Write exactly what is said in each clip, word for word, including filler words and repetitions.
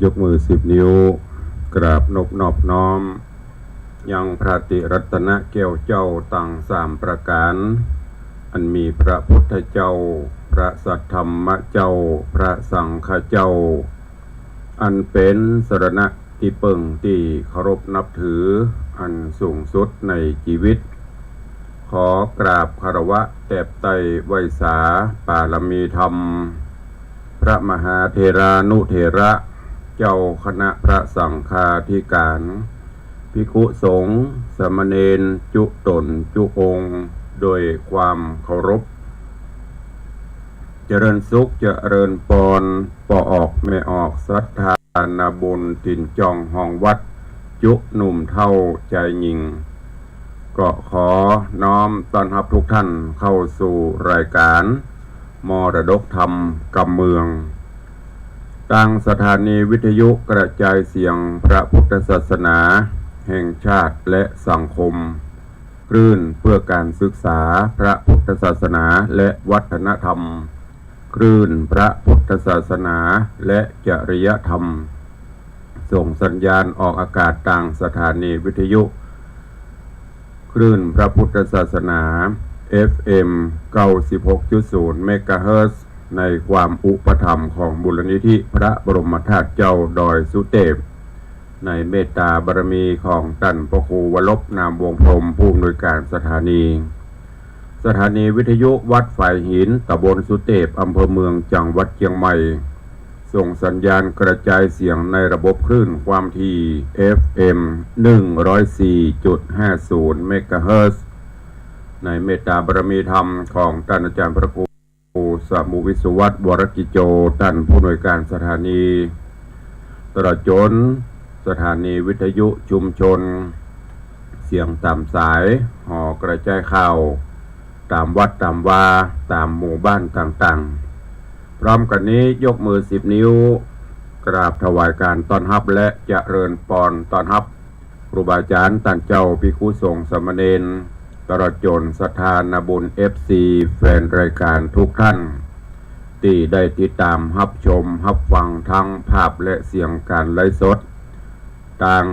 ยกมือสิบนิ้ว กราบนบนอบน้อม ยังพระติรัตนแก้วเจ้าตังสามประก๋าน อันมีพระพุทธเจ้า พระสัทธรรมเจ้า พระสังฆเจ้า อันเป๋นสรณะตี้เปิ้งตี้เคารพนับถืออันสูงสุดในจีวิต ขอกราบคารวะแตบไต้ไหว้สาปารมีธรรม พระมหาเถรานุเถระ เจ้าคณะพระสังฆาธิก๋าน ภิกขุสงฆ์สามเณรจุ๊ต๋นจุ๊องค์ โดยความเคารพ เจริญสุขเจริญปอน ป้อออกแม่ออกศรัทธานาบุญ ถิ่นจ่องห้องวัด จุ๊หนุ่มเฒ่าจายญิง ก็ขอน้อมต้อนฮับทุกท่านเข้าสู่รายก๋านมรดกธรรมกำเมือง ตางสถานีวิทยุกระจายเสียงพระพุทธศาสนาแห่งชาติและสังคม คลื่นเพื่อการศึกษาพระพุทธศาสนาและวัฒนธรรม คลื่นพระพุทธศาสนาและจริยธรรม ส่งสัญญาณออกอากาศตางสถานีวิทยุ คลื่นพระพุทธศาสนา เอฟเอ็ม เก้าสิบหกจุดศูนย์ เมกะเฮิรตซ์ ในความอุปถัมภ์ของมูลนิธิพระบรมธาตุเจ้าดอยสุเตป ในเมตตาบารมีของต้านพระครูวรรบ นามวงศ์พรหม ผู้อำนวยการสถานี สถานีวิทยุวัดฝายหิน ตำบลสุเตป อำเภอเมือง จังหวัดเจียงใหม่ ส่งสัญญาณกระจายเสียงในระบบคลื่นความถี่ เอฟเอ็ม หนึ่งร้อยสี่จุดห้าศูนย์ เมกะเฮิรตซ์ ในเมตตาบารมีธรรมของต้านอาจารย์พระครู สมุห์วิศวัตร วรกิจโจ ต้านผู้อำนวยการสถานี ตลอดจ๋นสถานีวิทยุชุมชน เสียงต๋ามสาย หอกระจายข่าว ต๋ามวัดต๋ามวา ต๋ามหมู่บ้านต่างๆ พร้อมกั๋นนี้ยกมือสิบนิ้ว กราบถวายการต้อนฮับและเจริญปอนต้อนฮับ ครูบาอาจ๋ารย์ต้านเจ้า ภิกขุสงฆ์สามเณร ตลอดจ๋นศรัทธานาบุญ เอฟซี แฟนรายก๋านทุกท่าน ตี้ได้ติดต๋ามฮับชมฮับฟังทั้งภาพและเสียงก๋านไลฟ์สด ตาง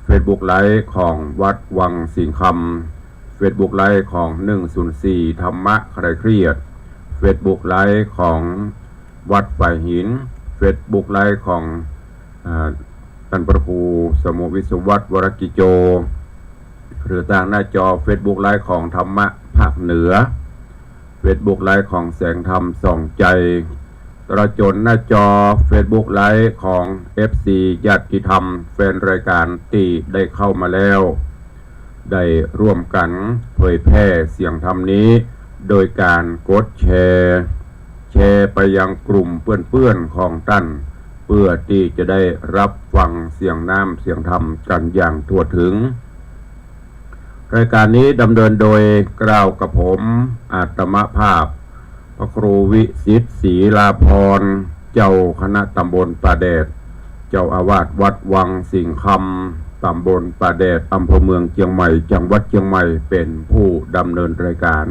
เฟซบุ๊กไลฟ์ของวัดวังสิงห์คำ เฟซบุ๊กไลฟ์ของ หนึ่งศูนย์สี่ ธรรมะคลายเครียด เฟซบุ๊กไลฟ์ของวัดฝายหิน เฟซบุ๊กไลฟ์ของ อ่า ต้านพระครูสมุห์วิศวัตร วรกิจโจ หรือตางหน้าจอเฟซบุ๊กไลฟ์ของธรรมะภาคเหนือ เฟซบุ๊กไลฟ์ของแสงธรรมส่องใจ ตลอดจ๋นหน้าจอเฟซบุ๊กไลฟ์ของ เอฟซี ญาติธรรม แฟนรายก๋านตี้ได้เข้ามาแล้ว ได้ร่วมกั๋นเผยแพร่เสียงธรรมนี้ โดยก๋านกดแชร์ แชร์ไปยังกลุ่มเปื้อนๆ ของต้าน เพื่อตี้จะได้ฮับฟังเสียงน้ำเสียงธรรมกั๋นอย่างทั่วเถิง รายก๋านนี้ดำเนินโดยเกล้ากระผม อาตมาภาพ พระครูวิสิทธิ์ ศรีลาภรณ์ เจ้าคณะตำบลป่าแดด เจ้าอาวาสวัดวังสิงห์คำ ตำบลป่าแดด อำเภอเมืองเจียงใหม่ จังหวัดเจียงใหม่ เป๋นผู้ดำเนินรายก๋าน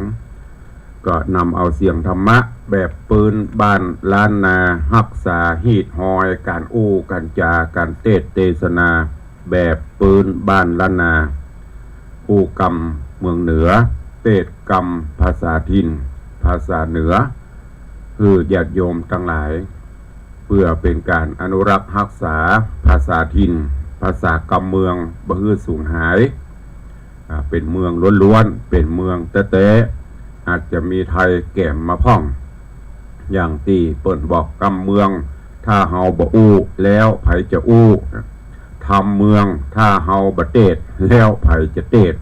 ก็นำเอาเสียงธรรมะแบบปื๊นบ้านล้านนา ฮักษาฮีตฮอยก๋านอู้ก๋านจาก๋านเตสน์เตสนา แบบปื๊นบ้านล้านนา อู้กำเมืองเหนือ เตสน์กำภาษาถิ่น ภาษาเหนือ หื้อญาติโยมตังหลาย เพื่อเป๋นก๋านอนุรักษ์ฮักษาภาษาถิ่น ภาษากำเมือง บ่หื้อสูญหาย อ่า เป๋นเมืองล้วนๆ เป๋นเมืองแต๊ๆ อาจจะมีไทยแกมมาพ่อง อย่างตี้เปิ้นบอก กำเมืองถ้าเฮาบ่อู้ แล้วใผจะอู้ ธรรมเมืองถ้าเฮาบ่เตสน์ แล้วใผจะเตสน์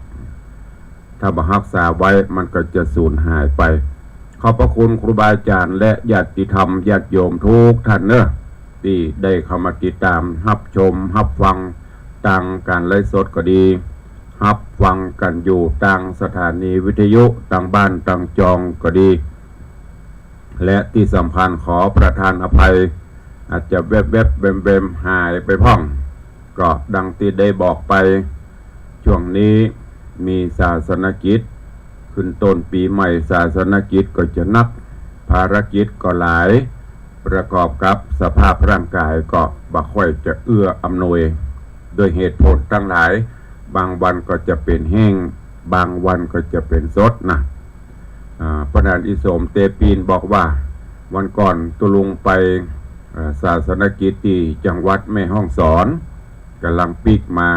ถ้าบ่ฮักษาไว้มันก็จะสูญหายไป ขอบพระคุณครูบาอาจ๋ารย์และญาติธรรมญาติโยมทุกท่านเนาะ ตี้ได้เข้ามาติดต๋ามฮับชมฮับฟังตางก๋านไลฟ์สดก็ดี ฮับฟังกั๋นอยู่ตางสถานีวิทยุตางบ้านตางจองก็ดี และตี้สำคัญขอประทานอภัย อาจจะแวบๆ แวมๆ หายไปพ่อง ก็ดังตี้ได้บอกไป ช่วงนี้มีศาสนกิจ ขึ้นต้นปี๋ใหม่ศาสนกิจก็จะหนัก ภารกิจก็หลาย ป ประกอบกับสภาพร่างกายก็บ่ค่อยจะเอื้ออำนวย ด้วยเหตุผลตังหลาย บางวันก็จะเป๋นแห้ง บางวันก็จะเป๋นสดนะ อ่า เพราะนั้นอีโสมเตปีนบอกว่า วันก่อนตุ๊ลุงไป เอ่อ ศาสนกิจตี้จังหวัดแม่ฮ่องสอน ก่ำลังปิ๊กมา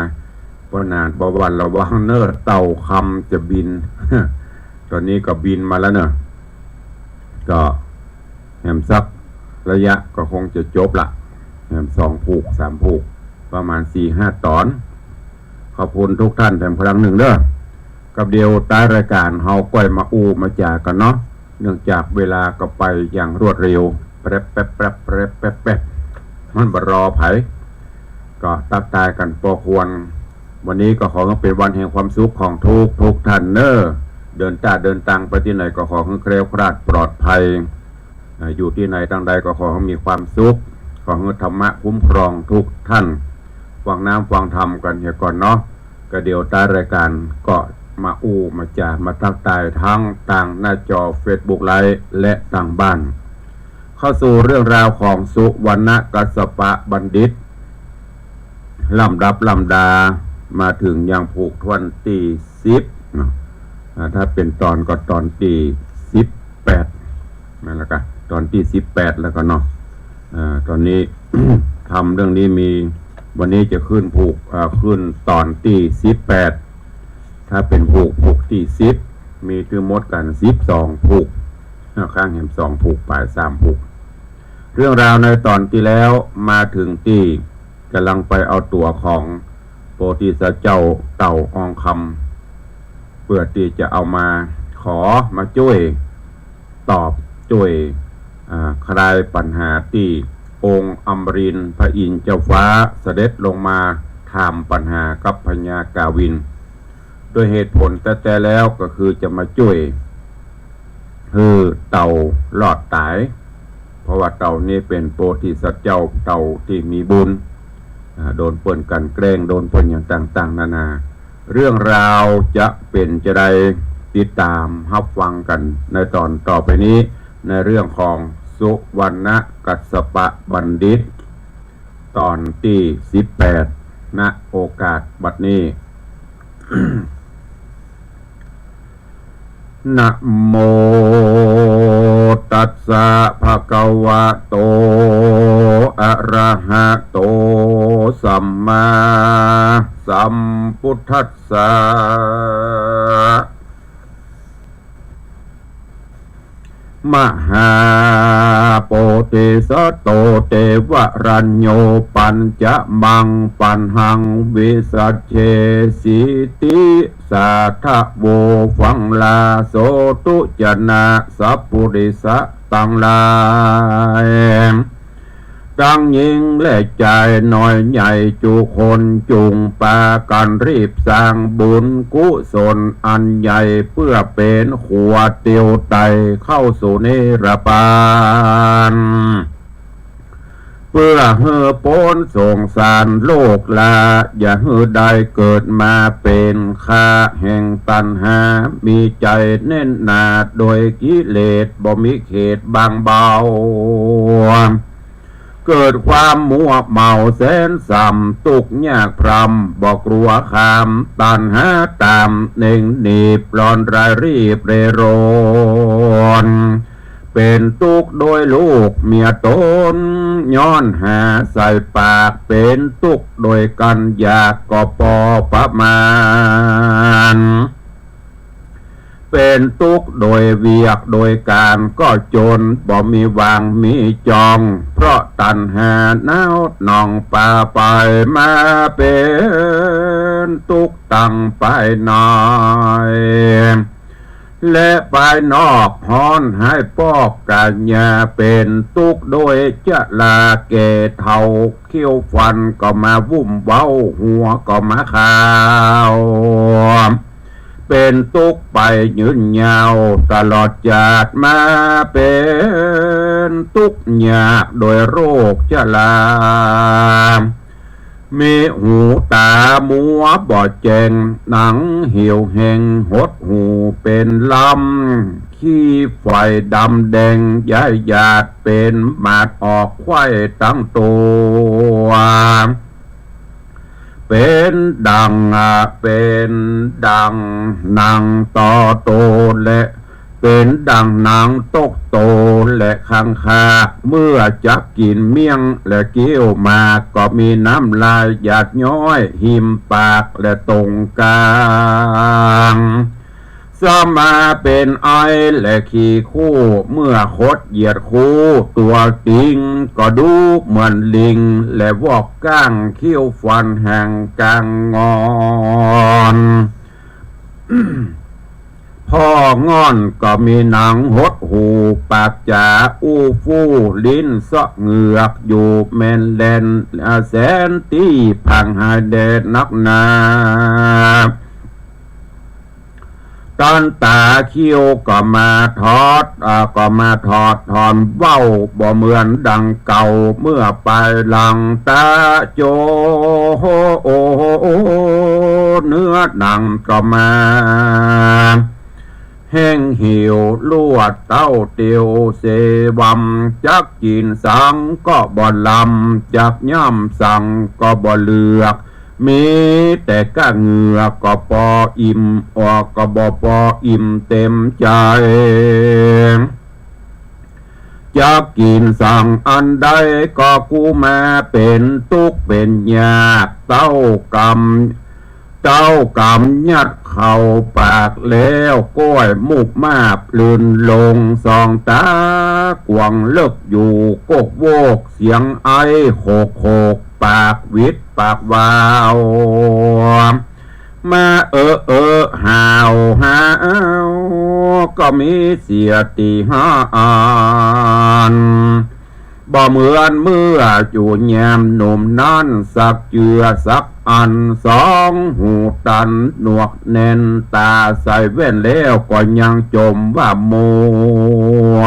เพราะนั้นบอกว่าระวังเน่อ เต่าคำจะบิน ตอนนี้ก็บินมาแล้วเน่อ ก็แหมสักระยะก็คงจะจบละ แหมสองผูก สามผูก ประมาณสี่ห้าต๋อน ขอบคุณทุกท่านแถมครั้งนึ่งเน่อ กับเดี๋ยวต๊ายรายก๋านเฮาก้อยมาอู้มาจ๋ากั๋นเนาะ เนื่องจากเวลาก็ไปอย่างรวดเร็ว แป๊บแป๊บแป๊บแป๊บแป๊บแป๊บ มันบ่รอใผ ก็ตั๊กตายกั๋นปอควร วันนี้ก็ขอหื้อเป๋นวันแห่งความสุขของทุกทุกท่านเน่อ เดินต้าเดินตางไปตี้ไหนก็ขอหื้อแคล้วคลาดปลอดภัย อ่า อยู่ตี้ไหนตางใดก็ขอหื้อมีความสุข ขอหื้อธรรมะคุ้มครองทุกท่าน ฟังน้ำฟังธรรมกั๋นเหียก่อนเนาะ ก็เดี๋ยวต๊ายรายก๋านก็มาอู้มาจ๋ามาตั๊กตายตังตางหน้าจอเฟซบุ๊กไลฟ์และตางบ้าน เข้าสู่เรื่องราวของสุวรรณกัสสปะบัณฑิต ลำดับลำดามาเถิงยังผูกถ้วนตี้สิบเนาะ อ่า ถ้าเป๋นต๋อนก็ต๋อนตี้สิบแปด นั่นแหละกะ ต๋อนตี้สิบแปดแล้วกะเนาะ อ่า ต๋อนนี้ ธรรมเรื่องนี้มี วันนี้จะขึ้นผูก อ่า ขึ้นต๋อนตี้สิบแปด ถ้าเป๋นผูก ผูกตี้สิบ มีตึงหมดกั๋นสิบสองผูก อ่า ข้างแหมสองผูก ป๋ายสามผูก เรื่องราวในต๋อนตี้แล้วมาเถิงตี้ ก่ำลังไปเอาตั๋วของโพธิสัตว์เจ้าเต่าอองคำ เปื้อตี้จะเอามาขอมาจ้วยตอบจ้วย อ่า คลายปัญหาตี้องค์อมรินทร์พระอินทร์เจ้าฟ้าเสด็จลงมาถามปัญหากับพญากาวิน โดยเหตุผลแต๊ๆ แล้วก็คือจะมาจ้วยหื้อเต่ารอดต๋าย เพราะว่าเต่านี้เป๋นโพธิสัตว์เจ้าเต่าตี้มีบุญ อ่า โดนเปิ้นกลั่นแกล้ง โดนเปิ้นหยังต่างๆ นานา เรื่องราวจะเป๋นจาใด ติดต๋ามฮับฟังกั๋นในต๋อนต่อไปนี้ ในเรื่องของสุวรรณกัสสปะบัณฑิต ต๋อนตี้สิบแปด ณ โอกาสบัดนี้ นะโมตัสสะ ภะคะวะโต อะระหะโต สัมมาสัมพุทธัสสะ มหาโพธิสัตโต เตวะรัญโญ ปัญจมัง ปัณหัง วิสัชเช สีติสาทะโว ฟังลา โสตุจะนะ สัพปุริสะตังหลาย ตังญิงและจาย น้อยใหญ่จุคน จุ่งปากั๋นรีบสร้างบุญกุศลอันใหญ่ เปื้อเป๋นขัวเตียวไต่เข้าสู่นิรปาน เปื้อหื้อป๊นสงสารโลกลา อย่าหื้อได้เกิดมาเป๋นข้าแห่งตัณหา มีใจ๋แน่นหนาโดยกิเลส บ่มีเขตบางเบา เกิดความมัวเมาแสนส่ำ ตุ๊กข์ยากพร่ำ บ่กลัวคาม ตัณหาต๋ามเน่งหนีบ ร้อนรายรีบเร่ร่อน เป๋นตุ๊กข์โดยลูกเมียต๋น ย้อนหาใส่ปาก เป๋นตุ๊กข์โดยกั๋น อยากก็ปอประมาณ เป๋นตุ๊กข์โดยเวียกโดยก๋านก็จ๋น บ่มีว่างมีจ่อง เพราะตัณหาหนาวหน่องปาไปมา เป๋นตุ๊กข์ตังปายใน และปายนอกฮ้อนไห้ปอกก๋าญา เป๋นตุ๊กข์โดยจราแก่เฒ่า เขี้ยวฟันก็มาวุ่มเว้า หัวก็มาคาว เป๋นตุ๊กข์ไปยืนยาวตลอดจาติมา เป๋นตุ๊กข์ยากโดยโรคจรา มีหูต๋ามัวบ่แจ้ง หนังเหี่ยวแห้งหดหู่เป๋นลำ ขี้ไฝดำแดง ย้ายหยาดเป๋นหมาดออกไขว่ตังตั๋ว เป๋นดั่ง อ่า เป๋นดั่งหนังตอโตแล เป๋นดั่งหนังตกโตแล คังคาก เมื่อจักกิ๋นเมี่ยงแลเกี้ยวหมาก ก็มีน้ำลายหยาดย้อย ฮิมปากแลตรงก๋าง สมาเป๋นไอแลขี้คู่ เมื่อคดเหยียดคูตั๋วติง ก็ดูเหมือนลิง แลวอกก้าง เขี้ยวฟันแหงก๋างงอน พ่องอนก็มีหนังหดหู่ ปากจ๋าอู้ฟู่ ลิ้นเซาะเหงือกอยู่แมนแลน แสนตี้ผางหายแดดนักหนา ตันต๋าเขี้ยวก็มาถอด อ่า ก็มาถอดถอนเว้า บ่เหมือนดังเก่า เมื่อปายหลังต๋าโจ โอ้ เนื้อหนังก็มา แห้งเหี่ยวลวดเต้าเตียวเสวำ จักกิ๋นสังก็บ่ลำ จักย่ำสังก็บ่เลือก มีแต่ก้างเหงือก ก็ปออิ่ม ออกก็บ่ปออิ่มเต็มใจ๋ จักกิ๋นสังอันใด ก็กู้มาเป๋นตุ๊กเป๋นยาก เต้ากำ เต้ากำยัดเข้าปากแล้ว ก้อยมูบมาบลื่นลง ส่องต๋ากว้างเลิกอยู่ โกกโวกเสียงไอโขกโขก ปากหวิดปากวาว มาเออเออห่าวหาว ก็มีเสียตี้ห้าอัน บ่เหมือนเมื่ออยู่ยามหนุ่มนั้น สักเจื้อสักอันสองหูตัน หนวกแน่นต๋าใส่แว่นแล้ว ก็ยังจมว่ามัว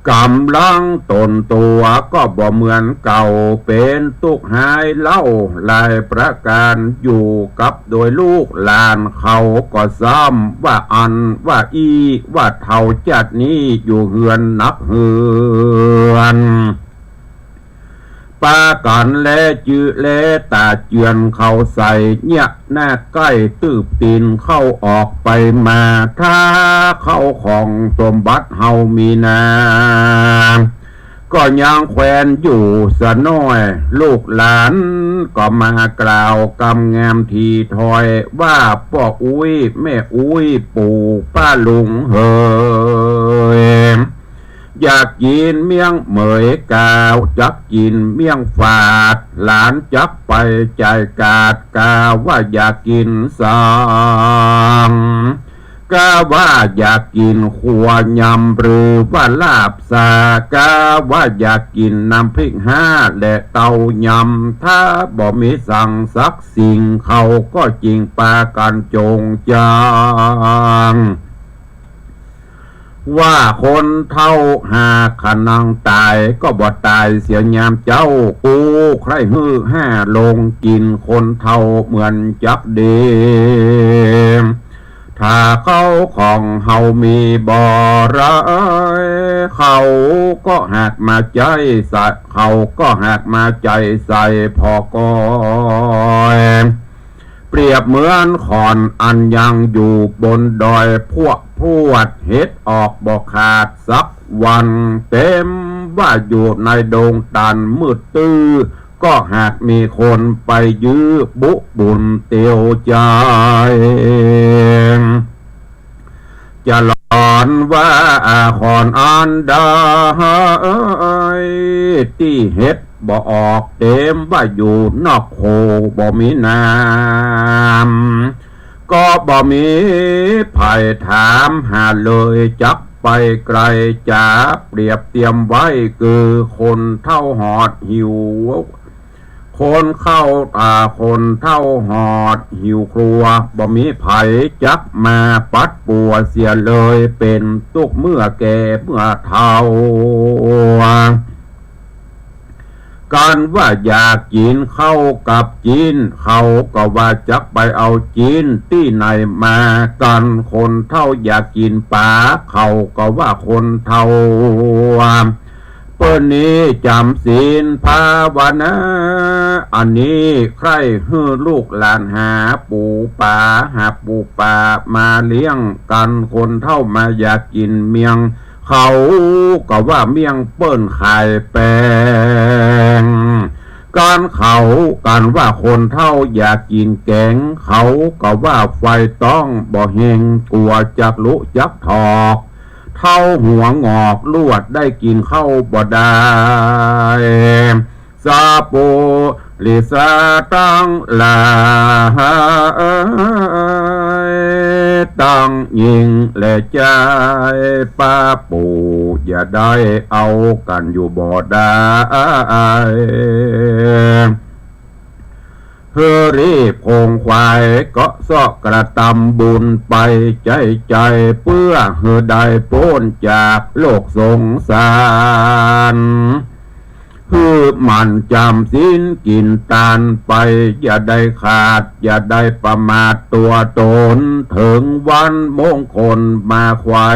ก๋ำลังต๋นตั๋วก็บ่เหมือนเก่า เป๋นตุ๊กหายเล่าหลายประก๋าน อยู่กับโดยลูกหลานเขาก็ซ้ำ ว่าอั้นว่าอี้ ว่าเฒ่าจัดนี้อยู่เฮือนนักเฮือน ปากั๋นแลจื้อแลต๋าเจือนเขาใส่ เยียะหน้าใก้ ตืบตี๋นเข้าออกไปมา ถ้าเข้าของสมบัติเฮามีนา ก็ยังแควนอยู่สะน้อย ลูกหลานก็มากล่าวกำงามถี่ถ้อย ว่าป้ออุ๊ยแม่อุ๊ยปู่ป้าลุงเหย อยากกิ๋นเมี่ยงเหมยก๋า จักกิ๋นเมี่ยงฝาด หลานจักไปจ่ายก๋าด กาว่าอยากกิ๋นสัง กาว่าอยากกิ๋นขั่วยำ หรือว่าลาบสา กาว่าอยากกิ๋นน้ำพริกห้าและเต้ายำ ถ้าบ่มีสังสักสิ่ง เขาก็จึงปากั๋นจงจัง ว่าคนเฒ่าหากขะนังต๋าย ก็บ่ต๋ายเสียยามเจ๊า กู้ใค่หื้อห้าลงกิ๋นคนเฒ่าเหมือนจักดี ถ้าเข้าของเฮามีบ่หลาย เขาก็หากมาใจ๊ใส่ เขาก็หากมาใจ๊ใส่ผ่อก้อย เปรียบเหมือนข่อนอันยังอยู่บนดอย พวกพวดเห็ดออกบ่ขาดสักวัน เต็มว่าอยู่ในดงตันมืดตื้อ ก็หากมีคนไปยื้อบุบุญเตียวใจ๋ จะหลอนว่าข่อนอันใด ตี้เห็ดบ่ออก เต็มว่าอยู่นอกโขบ่มีน้ำ ก็บ่มีใผถามหาเลย จักไปไกลจ๋า เปรียบเตียมไว้คือคนเฒ่าหอดหิว คนเข้า อ่า คนเฒ่าหอดหิวครัว บ่มีใผจักมาปัดปั๋วเสียเลย เป๋นตุ๊กข์เมื่อแก่เมื่อเฒ่า ก กันว่าอยากกิ๋นข้าวกับจิ๊น เขาก็ว่าจักไปเอาจิ๊นตี้ไหนมา กันคนเฒ่าอยากกิ๋นป๋า เขาก็ว่าคนเฒ่า เปิ้นนี้จ๋ำศีลภาวนา อันนี้ใคร่หื้อลูกหลานหาปู๋ป๋า หาปู๋ป๋ามาเลี้ยง กันคนเฒ่ามาอยากกิ๋นเมี่ยง เขาก็ว่าเมี่ยงเปิ้นขายแปง กันเขา กันว่าคนเฒ่าอยากกิ๋นแก๋ง เขาก็ว่าไฟต้องบ่เฮง กั๋วจักลุจักถอก เฒ่าหัวหงอกลวดได้กิ๋นข้าวบ่ได้ สาปุริสะตังหลาย ตังญิงและจาย ป้าปู่อย่าได้เอากั๋นอยู่บ่ได้ หื้อรีบขงขวายก็เซาะกระตำบุญไปใจ๋ๆ เปื้อหื้อได้ป๊นจากโลกสงสาร หื้อหมั่นจ๋ำศีลกิ๋นตานไป อย่าได้ขาด อย่าได้ประมาทตั๋วต๋น เถิงวันมงคลมาไขว่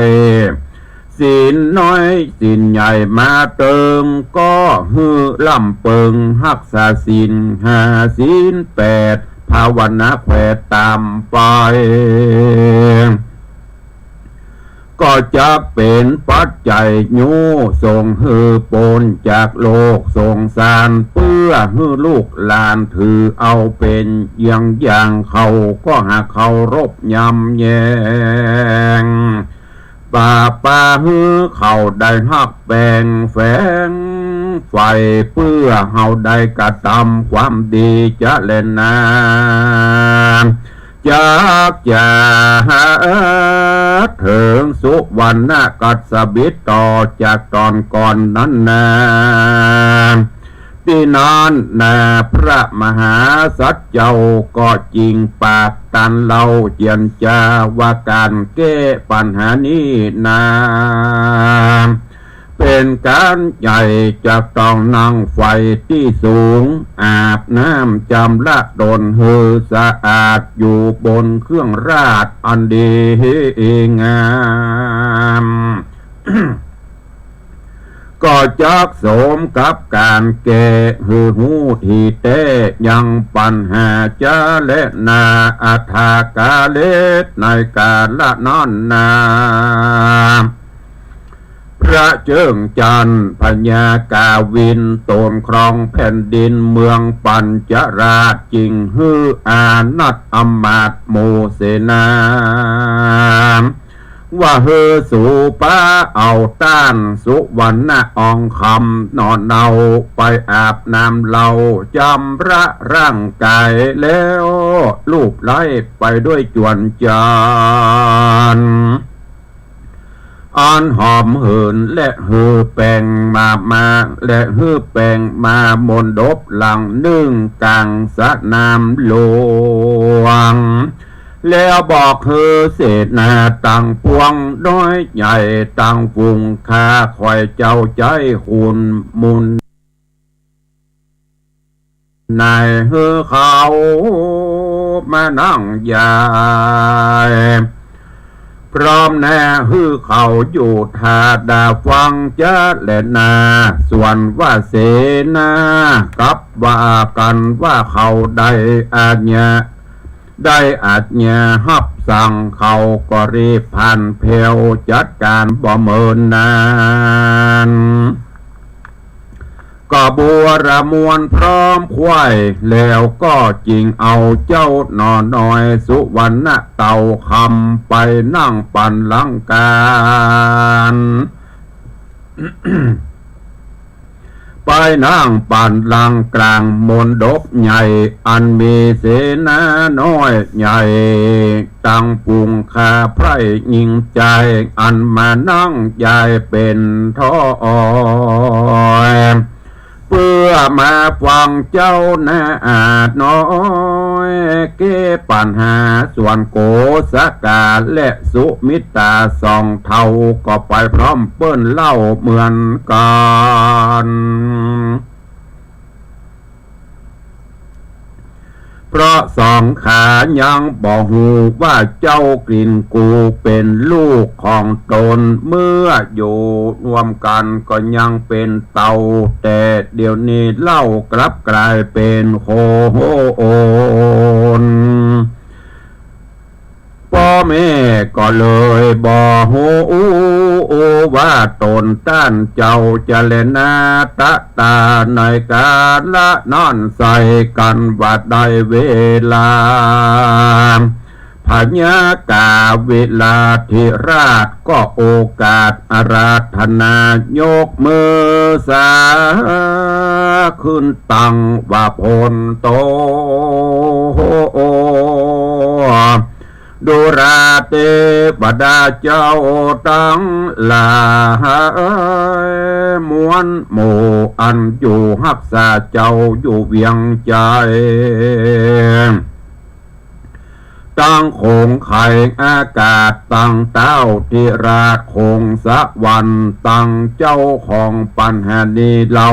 ศีลน้อยศีลใหญ่มาเติง ก็หื้อล้ำเปิงฮักษาศีลห้าศีลแปด ภาวนาแขว่ต๋ามไป ก็จักเป๋นปัจจัยยู้ส่งหื้อป๊นจากโลกสงสาร เปื้อหื้อลูกหลานถือเอาเป๋นเยี่ยงอย่าง เขาก็หาเคารพยำแยง ปาปาหื้อเขาได้ฮักแปงแฝงใฝ่ เปื้อเฮาได้กระตำความดีจะแลนา จักจะเถิงสุวรรณกัสสบิตต่อจากต๋อนก่อนนั้นนา ตี้นั้นนา พระมหาสัจเจ้าก็จิ่งปากตันเล่าเจียรจา ว่าก๋านแก้ปัญหานี้นา เป๋นก๋านใหญ่ จะต้องนั่งไฟตี้สูง อาบน้ำจำระต๋นหื้อสะอาด อยู่บนเครื่องราชอันดีงาม ก็จักสมกับก๋านแก้หื้อฮู้ตี้แต๊ ยังปัญหาจะแลนา อัฏฐากาเลส ในกาละนั้นนา พระเจิ้งจันทร์พญากาวิน ต๋นครองแผ่นดินเมืองปัญจราช จิ่งหื้ออานัตอำมาตย์หมู่เสนา ว่าหื้อสูปาเอาต้านสุวรรณอองคำหน่อเนา ไปอาบน้ำเล่าจำระร่างก๋าย แล้วลูบไล้ไปด้วยจวนจันทร์ อันหอมหืน และหื้อแป้งมามา และหื้อแป้งมามณฑปหลังนึ่งก๋างสนามหลวง แล้วบอกหื้อเสนาตังปวงน้อยใหญ่ตังฝูงข้า ใค่อยเจ้าใจ๊คุณมูล นายหื้อเขามานั่งใหญ่ พร้อมแน่หื้อเขาอยู่ท่าดาฟังจะแลนา ส่วนว่าเสนากับว่ากั๋นว่าเขาได้อาญา ได้อาญาฮับสั่ง เขาก็รีบผ่านแผวจัดก๋านบ่เมินนาน ก็บัวระมวลพร้อมใค่ แล้วก็จิ่งเอาเจ้าหน่อน้อยสุวรรณเต่าคำไปนั่งปันลังก์ก๋าน ไปนั่งปันลังก์ก๋างมณฑปใหญ่ อันมีเสนาน้อยใหญ่ตังฝูงข้าไพร่ญิงจาย อันมานั่งใหญ่เป๋นถ้อย เปื้อมาฟังเจ้าหน้าน้อยแก้ปัญหา ส่วนโกสกาและสุมิตราสองเฒ่าก็ไปพร้อมเปิ้นเล่าเหมือนกั๋น เพราะสองขายังบ่ฮู้ว่าเจ้ากลิ่นกูเป๋นลูกของตน เมื่ออยู่ร่วมกั๋นก็ยังเป๋นเต้า แต่เดี๋ยวนี้เล่ากลับก๋ายเป๋นโขน ป้อแม่ก็เลยบ่ฮู้ว่าต๋นต้านเจ้าจะแลนาตะตาในกาละนั้นใส่กั๋นว่าได้เวลา พญากาวิลาธิราชก็โอกาสอาราธนายกมือสาขึ้นตังว่า โผนโต ดูราเตวดาเจ้าตังหลาย มวลหมู่อันอยู่ฮักษาเจ้าอยู่เวียงใจ๋ ตังคงไขอากาศ ตังเต้าธิราชคงสวรรค์ ตังเจ้าของปัญหานี้เล่า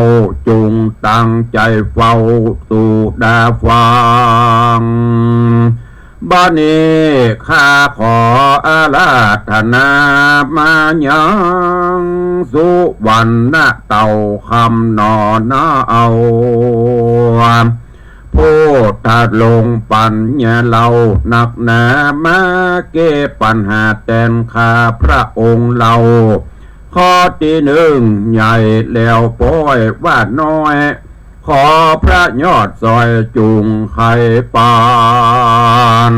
จุ่งตั้งใจ๋เฝ้าตูดาฟัง บัดนี้ข้าขออาราธนามายังสุวรรณเต้าคำหนอนาเอา พุทธรงค์ปัญญาเล่านักหนา มาแก้ปัญหาแตนข้าพระองค์เล่า ข้อตี้นึ่ง ใหญ่แล้วป้อยว่าน้อย ขอพระยอดซอยจุ่งไขปาน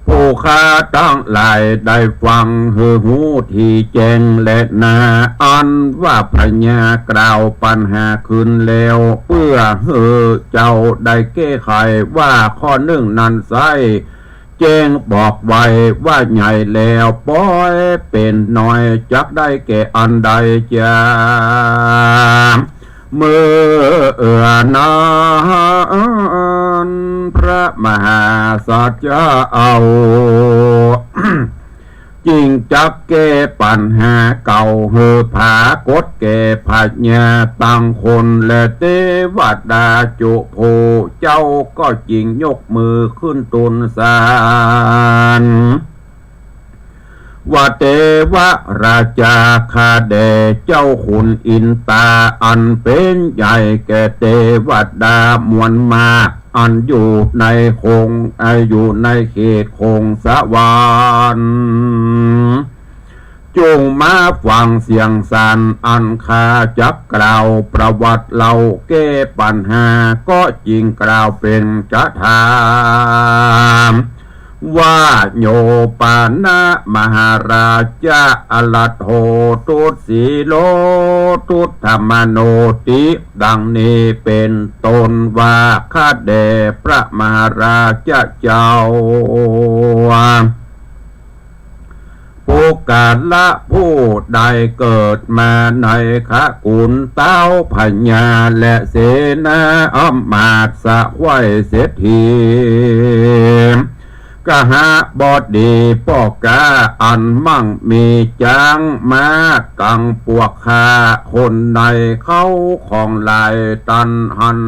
ผู้ข้าตังหลายได้ฟังหื้อฮู้ตี้แจ้งแลนา อันว่าพญากล่าวปัญหาขึ้นแล้ว เปื้อหื้อเจ้าได้แก้ไขว่าข้อนึ่งนั้นไส้ แจ้งบอกไว้ว่าใหญ่แล้วป้อยเป๋นน้อย จักได้แก่อันใดจา เมื่อนั้นพระมหาสัจจะเอา จึงจักแก้ปัญหาเก่าหื้อผากฏแก่พญาตังคนและเตวดาจุผู้เจ้าก็จึงยกมือขึ้นตูนสาร ว่าเตวราชาข้าแด่เจ้าขุนอินตาอันเป๋นใหญ่แก่เตวดามวลมาก อันอยู่ในคง อ่า อยู่ในเขตคงสวรรค์ จุ่งมาฟังเสียงสารอันข้าจักกล่าวประวัติเล่าแก้ปัญหา ก็จึงกล่าวเป๋นคาถา ว่าโยปานะมหาราชะอรโถ ทุสสีโล ทุตถมโนติ ดังนี้เป๋นต้นว่า ข้าแด่พระมหาราชะเจ้า ปุคคละผู้ใดเกิดมาในขกุลเต้าพญาและเสนาอำมาตย์สะใคว่เศรษฐี กหบดีป้อก๊าอันมั่งมีจ๊างม้ากังปวกข้าคนใดเข้าของหลายตันหัน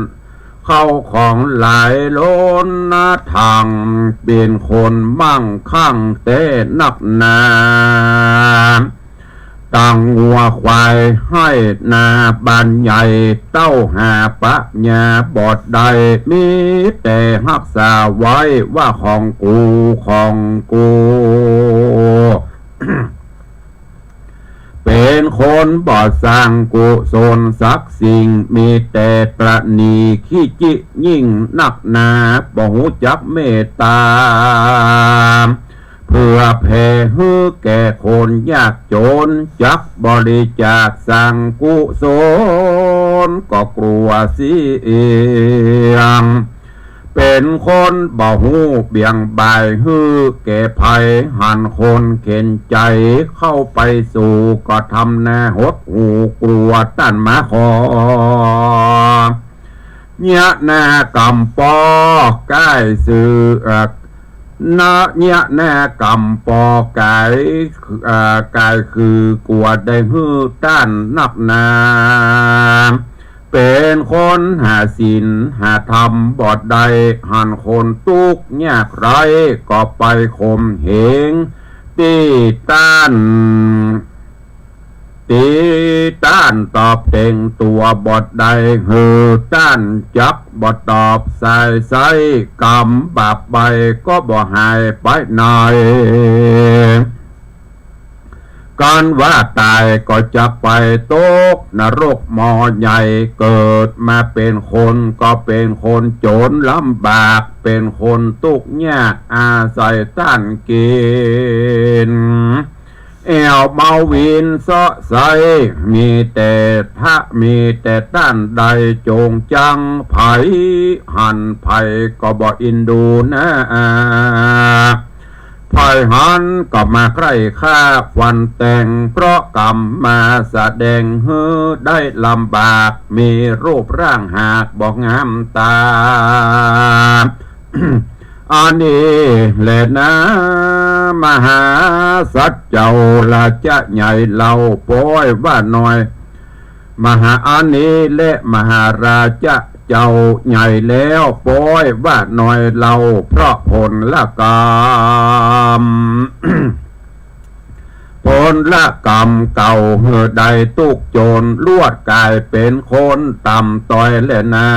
เข้าของหลายล้นนาทาง เป๋นคนมั่งคั่งแต๊นักหนา ตั้งงัวควายไฮ่นาบ้านใหญ่ เต้าหาปัญญาบ่ได้ มีแต่ฮักษาไว้ว่าของกู ของกู เป๋นคนบ่สร้างกุศลสักสิ่ง มีแต่ตระหนี่ขี้จิยิ่งนักหนา บ่ฮู้จักเมตตา เผื่อแผ่หื้อแก่คนยากจน จักบริจาคสร้างกุศลก็กลัวเสีย เป๋นคนบ่ฮู้เบี่ยงบ่ายหื้อแก่ภัย หันคนเข็ญใจ๋เข้าไปสู่ก็ทำหน้าหดหู่กลัวต้านมาขอ เยียะหน้ากำปอก้ายคือ เอ่อ นะ เยียะหน้ากำปอก๋าย เอ่อ ก๋ายคือกลัวได้หื้อต้านนักหนา เป๋นคนหาศีลหาธรรมบ่ได้ หันคนตุ๊กข์ยากไร้ก็ไปข่มเหง ตี้ต้าน ตี้ต้านตอบเต็งตั๋วบ่ได้ หื้อต้านจักบ่ตอบสายใส กรรมบาปใบ้ก็บ่หายไปไหน กันว่าต๋ายก็จักไปตกนรกหม้อใหญ่ เกิดมาเป๋นคนก็เป๋นคนจนลำบาก เป๋นคนตุ๊กข์ยากอาศัยต้านกิ๋น แอ่วเมาวินเซาะใส มีแต่ทะ มีแต่ต้านได้จงจัง ใผหันใผก็บ่อินดูนา ใผหันก็มาใคร่ฆ่าฟันแตง เพราะกรรมมาแสดงหื้อได้ลำบาก มีรูปร่างหากบ่งามต๋า อันนี้แหละนา มหาสัจเจ้าราจะใหญ่เล่า ป้อยว่าน้อย มหา อันนี้แหละมหาราจะเจ้าใหญ่แล้ว ป้อยว่าน้อยเล่า เพราะผลกรรม ผลกรรมเก่าหื้อได้ตุ๊กข์จน ลวดก๋ายเป๋นคนต่ำต้อยแลนา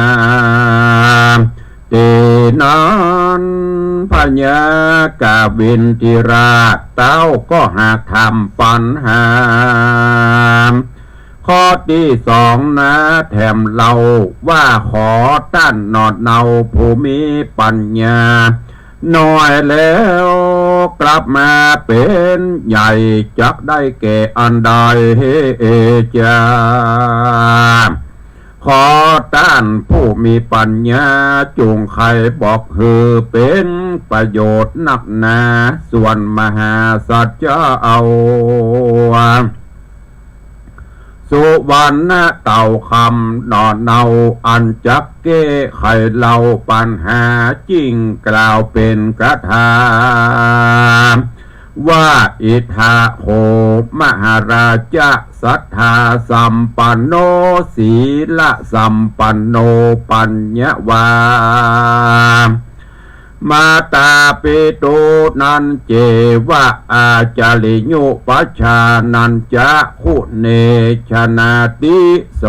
ตี้นั้นพญากวินทิราชเต้าก็หากถามปัญหา ข้อตี้สองนา แถมเล่าว่า ขอต้านหนอเนาผู้มีปัญญา น้อยแล้วกลับมาเป๋นใหญ่ จักได้แก่อันใดจา ขอต้านผู้มีปัญญา จุ่งไขบอกหื้อเป๋นประโยชน์นักหนา ส่วนมหาสัจเจ้า สุวรรณเต่าคำหนอเนา อันจักแก้ไขเล่าปัญหา จึ่งกล่าวเป๋นคาถา ว่า อิทธะโข มหาราจะ สัทธาสัมปันโน ศีลสัมปันโน ปัญญวา มาตาปิตุ นัญเจวะ อาจาริยุปัชชานัญจะ คุเณ ชนาติ โส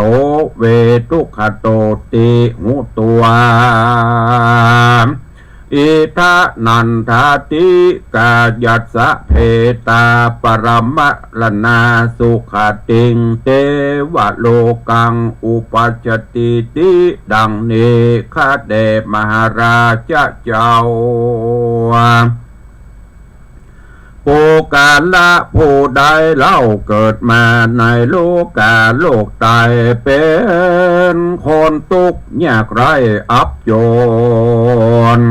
เวทุกขโตติ หุตวา อิทานันทาติ กายัสสะ เพตา ปรมะรณา สุขติง เตวะโลกัง อุปัชชติติ ดังนี้ ข้าแต่มหาราชเจ้า ปุคคละผู้ใดเล่าเกิดมาในโลกาโลกต๋าย เป๋นคนตุ๊กข์ยากไร้อับจน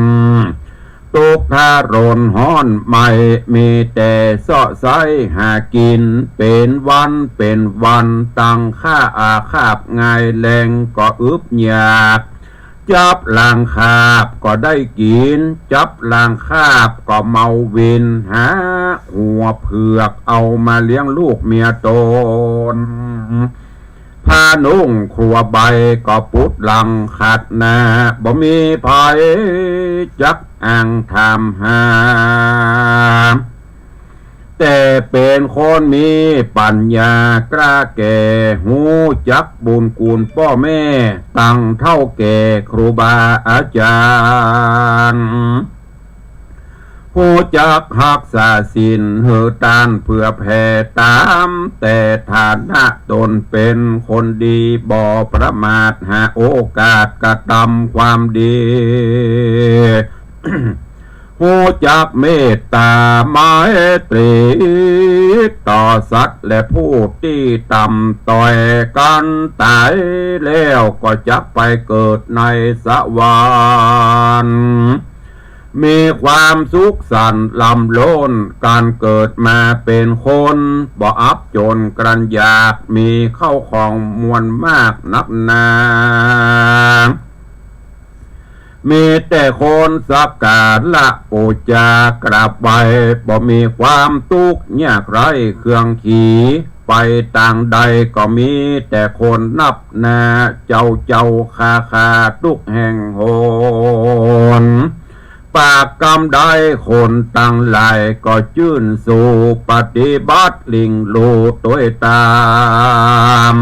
ตุ๊กข์ทรนฮ้อนไหม้ มีแต่เซาะใซ้หากิ๋น เป๋นวันเป๋นวัน ตังค่าอาคาบงายแลงก็อึดอยาก จับลางคาบก็ได้กิ๋น จับลางคาบก็เมาวิน หาหัวเผือกเอามาเลี้ยงลูกเมียต๋น ผ้านุ่งครัวใบก็ปุดหลังขาดหน้า บ่มีใผจักอ้างถามหา แต่เป๋นคนมีปัญญากล้าแก่ ฮู้จักบุญคุณป้อแม่ ตังเฒ่าแก่ครูบาอาจ๋ารย์ ฮู้จักฮักษาศีลหื้อต้านเผื่อแผ่ต๋าม แต่ฐานะต๋นเป๋นคนดี บ่ประมาทหาโอกาสกระตำความดี ฮู้จักเมตต๋าไมตรีต่อสัตว์และผู้ตี้ต่ำต้อย กันต๋ายแล้วก็จักไปเกิดในสวรรค์ มีความสุขสันต์ล้ำล้น ก๋านเกิดมาเป๋นคน บ่อับจนกรันอยาก มีเข้าของมวลมากนักหนา มีแต่คนสักการะปู๋จากราบไหว้ บ่มีความตุ๊กข์ยากไร้เครื่องขี ไปตางใดก็มีแต่คนนับหน้า เจ้าเจ้าข้าข้าตุ๊กแห่งหน ปากกำใดคนตังหลายก็จื้นสู่ ปฏิบัติเล็งฮู้ตวยต๋าม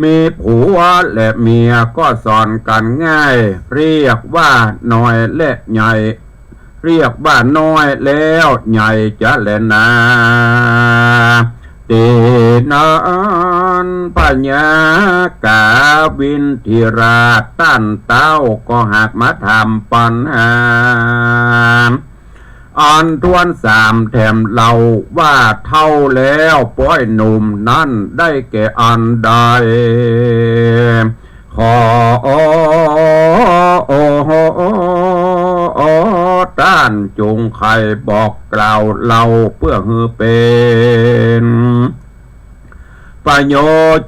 มีผัวและเมียก็สอนกั๋นง่าย เรียกว่าน้อยและใหญ่ เรียกว่าน้อยแล้วใหญ่จะแลนา ตี้นั้นพญากาวินทิราชต้านเต้าก็หากมาถามปั๋ญหา อันถ้วนสามแถมเล่าว่าเฒ่าแล้วป๊อยหนุ่มนั้นได้แก่อันใด ขอ ต้านจุ่งใค่บอกกล่าวเล่าเปื้อหื้อเป๋น ประโย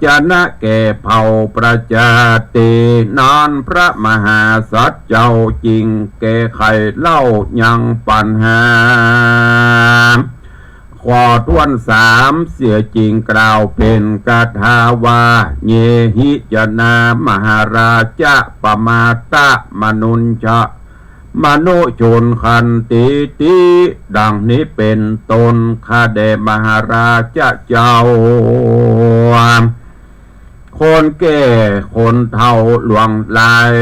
ชนะแก่เผ่าประจาตี้นั้น พระมหาสัตว์เจ้าจึงแก้ไขเล่ายังปั๋ญหา ข้อถ้วนสามเสียจึงกล่าวเป๋นคาถาว่า เยหิจนะมหาราจะปมาทะมนุญชะ มนุชนขันติติ ดังนี้เป๋นต้น ข้าแด่มหาราจะเจ้า คนแก่คนเฒ่าหลวงหลาย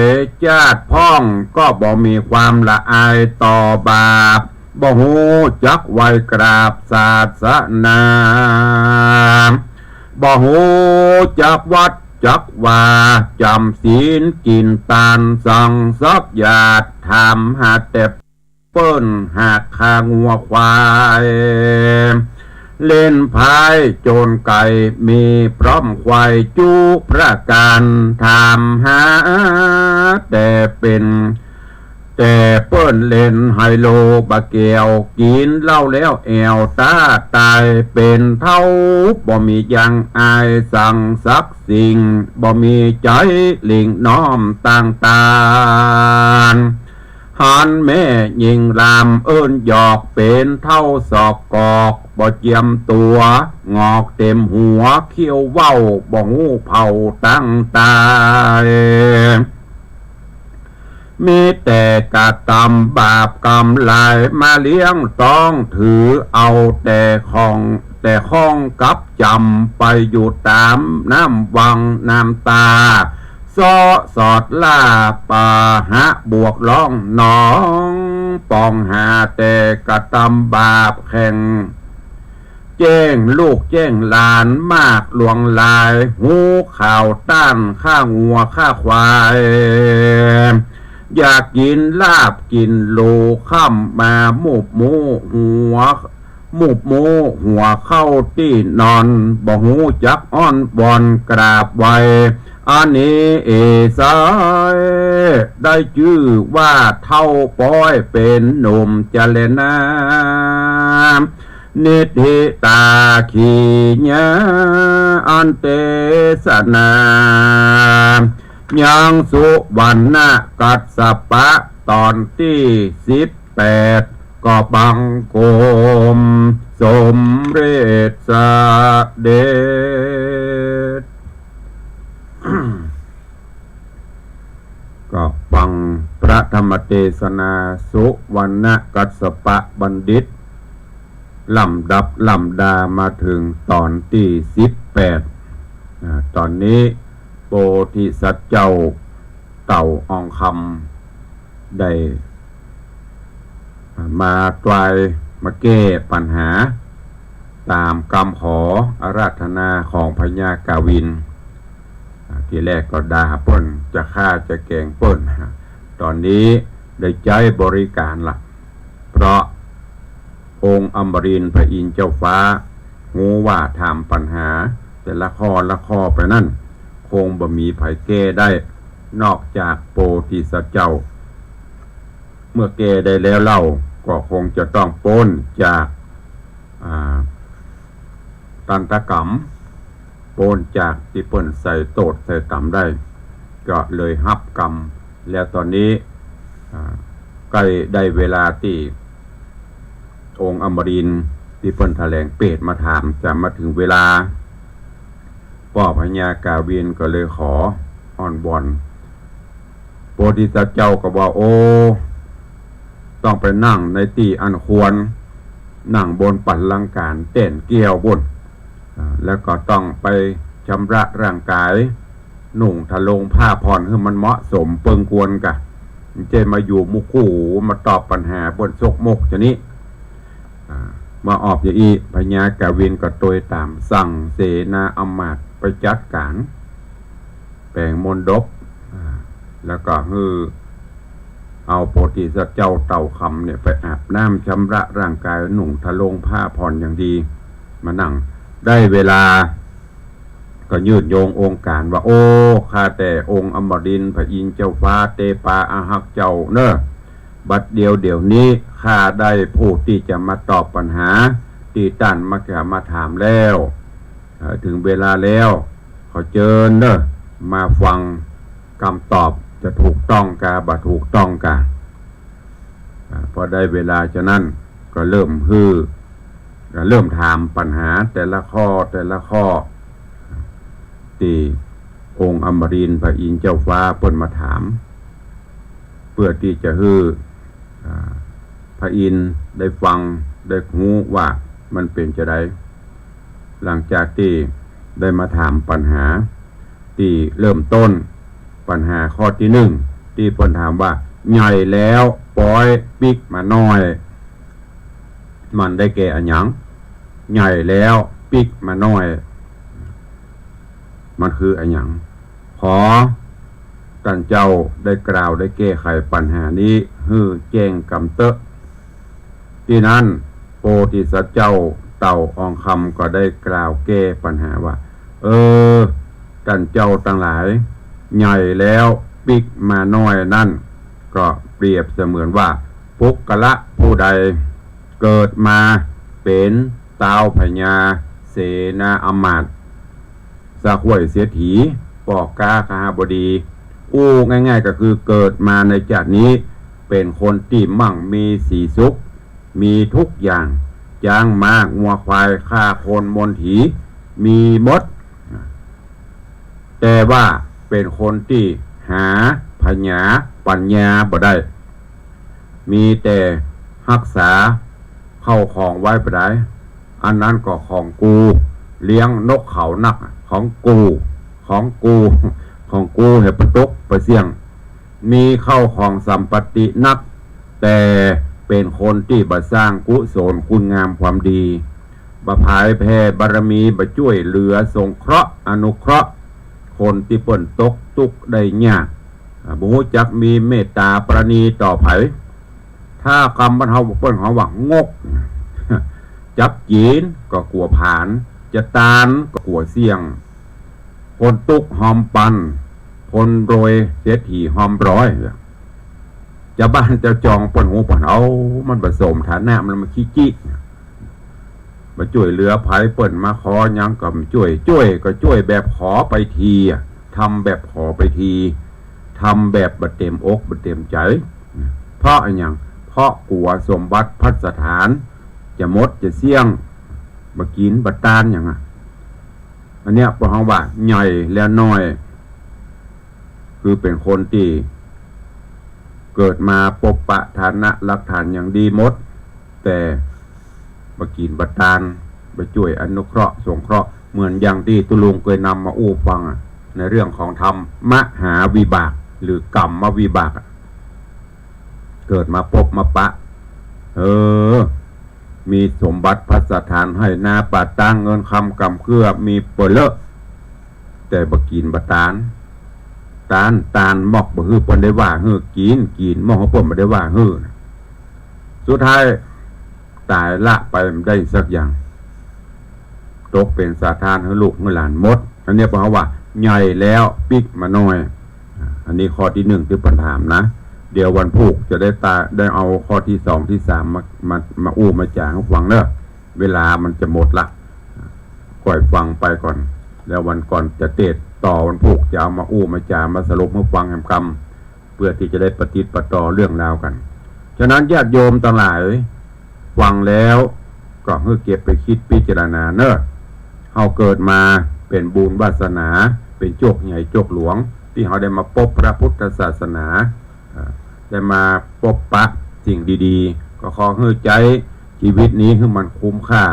จาติพ่องก็บ่มีความละอายต่อบาป บ่ฮู้จักไหว้กราบศาสนา บ่ฮู้จักวัดจักวา จ๋ำศีลกิ๋นตานสังสักหยาด ถามหาแต่เปิ้นหากฆ่างัวควาย เล่นไพ่โจรไก๋มีพร้อมไขว้จุประก๋าน ถามหาแต่เป๋น แต่เปิ้นเล่นไฮโลบ่าแก้ว กิ๋นเหล้าแล้วแอ่วต้าต๋าย เป๋นเฒ่าบ่มียังอายสังสักสิ่ง บ่มีใจ๋เล็งน้อมตางตาน หันแม่ญิงลามเอิ้นหยอก เป๋นเฒ่าศอกกอกบ่เจียมตั๋ว งอกเต๋มหัวเขี้ยวเว้าบ่ฮู้เผ่าตางต๋าย มีแต่กระตำบาปกรรมหลาย มาเลี้ยงต๊องถือเอาแต่ของ แต่ข้องกับจ๋ำ ไปอยู่ต๋ามน้ำวังน้ำต๋า เซาะสอดล่าปาหะบวกล่องหนอง ปองหาแต่กระตำบาปแข่ง แจ้งลูกแจ้งหลานมากหลวงหลาย ฮู้ข่าวต้านฆ่างัวฆ่าควาย อยากกิ๋นลาบกิ๋นโล ค่ำมามูบมูหัว มูบมูหัวเข้าตี้นอน บ่ฮู้จักอ้อนวอนกราบไหว้ อันนี้เอไซร้ ได้จื้อว่าเฒ่าป๊อยเป๋นหนุ่มจะแลนา นิทธิตาขีญา อันเตสนา ยังสุวรรณกัสสปะ ต๋อนตี้สิบแปด ก็บังคมสมเร็จเสด็จ ก็ฟังพระธรรมเตสนาสุวรรณกัสสปะบัณฑิต ลำดับลำดามาเถิงต๋อนตี้สิบแปด อ่า ต๋อนนี้โพธิสัตว์เจ้าเต่าอองคำได้ อ่า มาตวายมาแก้ปัญหา ต๋ามกำขออาราธนาของพญากาวิน อ่า ทีแรกก็ด่าเปิ้น จะฆ่าจะแกล้งเปิ้น ต๋อนนี้ได้ใจ๊บริก๋านละ เพราะองค์อมรินทร์พระอินทร์เจ้าฟ้า ฮู้ว่าถามปัญหาแต่ละข้อละข้อไปนั้น คงบ่มีใผแก้ได้ นอกจากโพธิสัตว์เจ้า เมื่อแก้ได้แล้วเล่า ก็คงจะต้องป๊นจาก อ่า ตันตกรรม ป๊นจากตี้เปิ้นใส่โต้ษใส่ต๋ำได้ ก็เลยฮับกรรม แล้วต๋อนนี้ ใก้ได้เวลาตี้องค์อมรินทร์ตี้เปิ้นแถลงเปตมาถาม จะมาเถิงเวลา ป้อพญากาวินทร์ก็เลยขออ้อนวอน โพธิสัตว์เจ้าก็ว่า โอ้ ต้องไปนั่งในตี้อันควร นั่งบนปัลลังก์ก๋านแต้นแก้วปู้น อ่า แล้วก็ต้องไปชำระร่างก๋าย นุ่งทะลงผ้าผ่อนหื้อมันเหมาะสมเปิงควรกะ บ่ใจ้มาอยู่มุคู่มาตอบปัญหาเปิ้นซกมกจานี้ อ่า เมื่อออกอย่างอี้ พญากาวินทร์ก็ตวยต๋ามสั่งเสนาอำมาตย์ไปจัดก๋าน แป๋งมณฑป อ่า แล้วก็หื้อเอาโพธิสัตว์เจ้าเต่าคำเนี่ยไปอาบน้ำชำระร่างก๋าย นุ่งทะลงผ้าผ่อนอย่างดี มานั่ง ได้เวลา ก็ยื่นโยงองค์ก๋านว่า โอ้ ข้าแต่องค์อมรินทร์พระอินทร์เจ้าฟ้าเตปาอาฮักเจ้าเน่อ บัดเดียวเดี๋ยวนี้ข้าได้ผู้ตี้จะมาตอบปัญหาตี้ต้านมา มาถามแล้ว เอ่อ เถิงเวลาแล้ว ขอเจิญเน่อ มาฟังกำตอบจะถูกต้องกาบ่ถูกต้องกา อ่า พอได้เวลาฉะนั้นก็เริ่มหื้อ ก็เริ่มถามปัญหาแต่ละข้อแต่ละข้อ ตี้องค์อมรินทร์พระอินทร์เจ้าฟ้าเปิ้นมาถาม เพื่อตี้จะหื้อ อ่า พระอินทร์ได้ฟังได้ฮู้ว่ามันเป๋นจาใด หลังจากตี้ได้มาถามปัญหา ตี้เริ่มต้นปัญหาข้อตี้นึ่ง ตี้เปิ้นถามว่า ใหญ่แล้วป๊อยปิ๊กมาน้อย มันได้แก่อะหยัง ใหญ่แล้วปิ๊กมาน้อย มันคืออะหยัง ขอต้านเจ้าได้กล่าวได้แก้ไขปัญหานี้หื้อแจ้งกำเต๊อะ ตี้นั้นโพธิสัตว์เจ้าเต่าอองคำก็ได้กล่าวแก้ปัญหาว่า เออ ต้านเจ้าตังหลาย ใหญ่แล้วปิ๊กมาน้อยนั้น ก็เปรียบเสมือนว่า ปุคคละผู้ใดเกิดมาเป๋นต้าวพญา เสนาอำมาตย์ สะห้วยเศรษฐี ป้อก๊าคหบดี อู้ง่ายๆ ก็คือเกิดมาในจาตินี้ เป๋นคนตี้มั่งมีสีสุข มีทุกอย่าง จ๊างม้างัวควาย ข้าคนมนถี มีหมด แต่ว่าเป๋นคนตี้หาผญาปั๋ญญาบ่ได้ มีแต่ฮักษาเข้าของไว้บ่ได้ อันนั้นก็ของกู เลี้ยงนกเขานัก ของกู ของกู ของกู หื้อบ่ตกบ่เสี้ยง มีเข้าของสัมปัตตินัก แต่เป๋นคนตี้บ่สร้างกุศลคุณงามความดี บ่ผายแผ่บารมี บ่จ้วยเหลือสงเคราะห์อนุเคราะห์ คนตี้เปิ้นตกตุ๊กข์ได้ยาก อ่า บ่ฮู้จักมีเมตต๋าปราณีต่อใผ ถ้ากำบ้านเฮาเปิ้นฮ้องว่างก จับจี๋นก็กั๋วผาน จะตานก็กั๋วเสี้ยง คนตุ๊กข์ฮอมปัน คนรวยเศรษฐีฮอมปลอย จาวบ้านจาวจองเปิ้นฮู้เปิ้น เอ้า มันบ่สมฐานะ มันมาขี้จิ มาจ้วยเหลือใผ เปิ้นมาขอหยังก็บ่จ้วย จ้วยก็จ้วยแบบขอไปทีอะ ทำแบบขอไปที ทำแบบบ่เต๋มอกบ่เต๋มใจ๋ เพราะอะหยัง เพราะกั๋วสมบัติภัสถานจะหมดจะเสี้ยง บ่กิ๋นบ่ตานหยังอะ อันเนี้ยเปิ้นฮ้องว่าใหญ่แล้วน้อย คือเป๋นคนตี้เกิดมาปบปะฐานะรากฐานอย่างดีหมด แต่บ่กิ๋นบ่ตาน บ่จ้วยอนุเคราะห์สงเคราะห์ เหมือนอย่างตี้ตุ๊ลุงเกยนำมาอู้ฟังอะ ในเรื่องของธรรมมหาวิบาก หรือกรรมวิบากอะ เกิดมาปบมาปะ เออ มีสมบัติภัสถาน ไฮ่นาป่าตาง เงินคำก่ำเกื้อมีเป๋อเลอะ แต่บ่กิ๋นบ่ตาน ตาน ตานมอกบ่หื้อเปิ้นได้ว่าหื้อ กิ๋น กิ๋นมอกเปิ้นบ่ได้ว่าหื้อ สุดท้ายต๋ายละไปบ่ได้สักอย่าง ตกเป๋นสาทานหื้อลูกหื้อหลานหมด อันเนี้ยเปิ้นฮ้องว่าใหญ่แล้วปิ๊กมาน้อย อ่า อันนี้ข้อตี้นึ่งตี้เปิ้นถามนะ เดี๋ยววันพูกจะได้ตา ได้เอาข้อตี้สองตี้สามมา มา มาอู้มาจ๋าหื้อฟังเน่อ เวลามันจะหมดละ อ่า ก้อยฟังไปก่อน แล้ววันก่อนจะเตสต่อวันพูกจะเอามาอู้มาจ๋ามาสรุปหื้อฟังแหมกำ เพื่อตี้จะได้ปะติดปะต่อเรื่องราวกั๋น ฉะนั้นญาติโยมตังหลายฟังแล้วก็หื้อเก็บไปกึ๊ดพิจารณาเน่อ เฮาเกิดมาเป๋นบุญวาสนา เป๋นโจคใหญ่โจคหลวง ตี้เฮาได้มาปบพระพุทธศาสนา อ่า ได้มาปบปะสิ่งดีๆ ก็ขอหื้อใจ๊จีวิตนี้หื้อมันคุ้มค่า